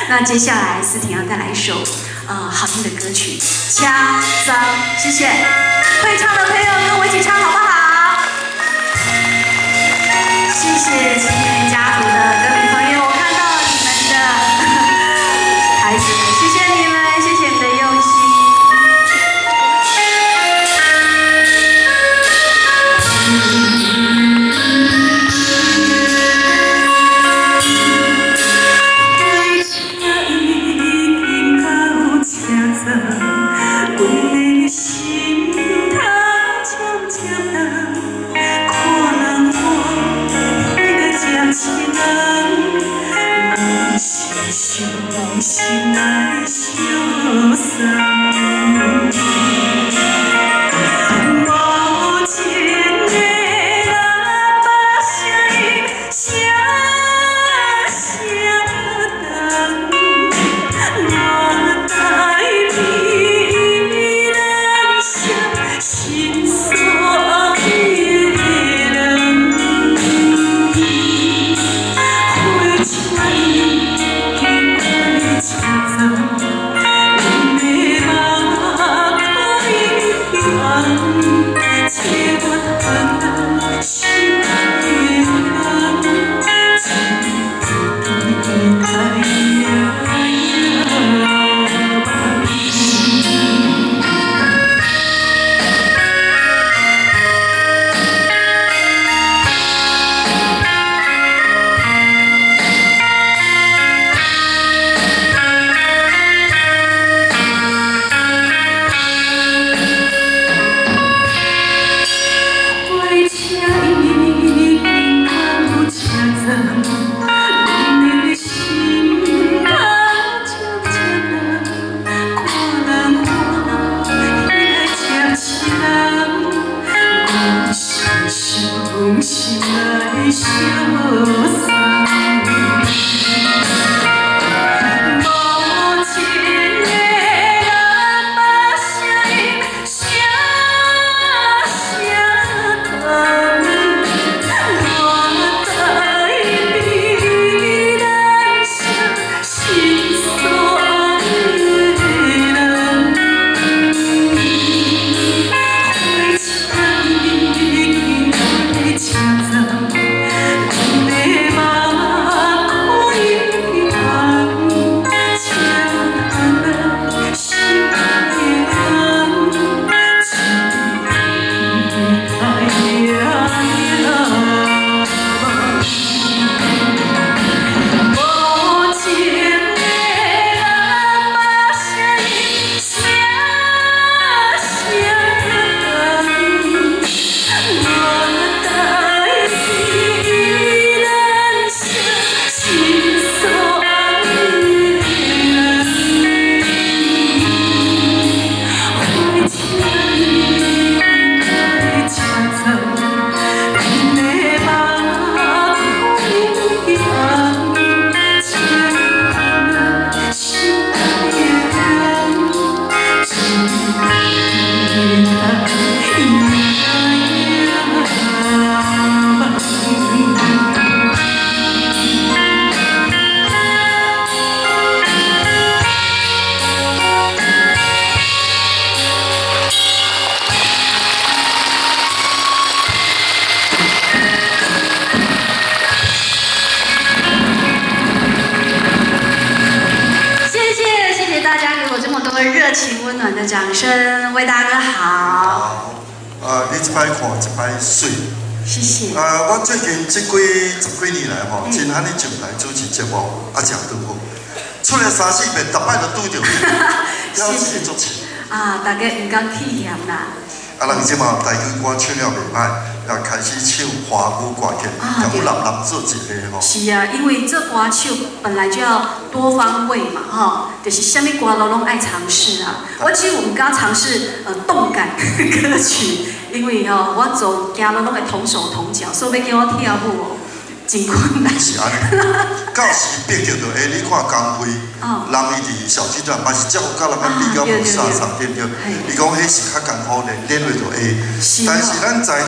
那接下來思婷要帶來一首好聽的歌曲《車站》，謝謝。會唱的朋友跟我一起唱好不好？謝謝青年家族的歌迷朋友，我看到你們的孩子們，謝謝你們，謝謝你們的用心。火車已經到車站，阮的心頭渐漸重，看人看彼个這痴人，阮是傷心來相送。無情的人把聲音聲聲等，我代比難捨心所愛的人。火車已經到車站，阮的目眶已經紅，切莫叹心愛的人，只期待夜夢。火車已經到車站，阮的心頭漸漸冷，看人看彼个這痴人，阮是傷心來相送。無情的人把聲音聲聲等，我代比難捨心所愛的人。火車已經到車站，阮的目眶已經紅，切莫嘆心愛的人，只期待夜夢。無情的人把聲音聲聲等，我代比難捨心所愛的人。火車已經到車站，阮的目眶已經紅，切莫嘆心愛的人，只期待夜夢。謝謝謝謝大家給我這麼多熱情溫暖的掌聲，魏大哥好，好，啊，你這擺看這擺媠。謝謝。啊，我最近這幾十幾年來吼，真罕你上台主持節目，啊，食拄好，出來三四遍，逐擺都拄著你，了是足刺。啊，大家毋敢棄嫌啦。啊，人這馬台語歌唱了袂歹，也開始唱華語歌曲，共阮男男做一個吼。是啊，因為做歌手本來就要多方位嘛，吼，就是啥物歌攏攏愛嘗試啊。我其實我們剛嘗試動感歌曲，因為吼我走行路攏會同手同腳，所以欲叫我跳舞哦，真困難。是按呢，到時逼著就會，你看江蕙，人伊佇小巨蛋嘛是這樣，佮人較比較無顫捒，對毋對？伊講彼是較艱苦練，練落就會。但是咱知。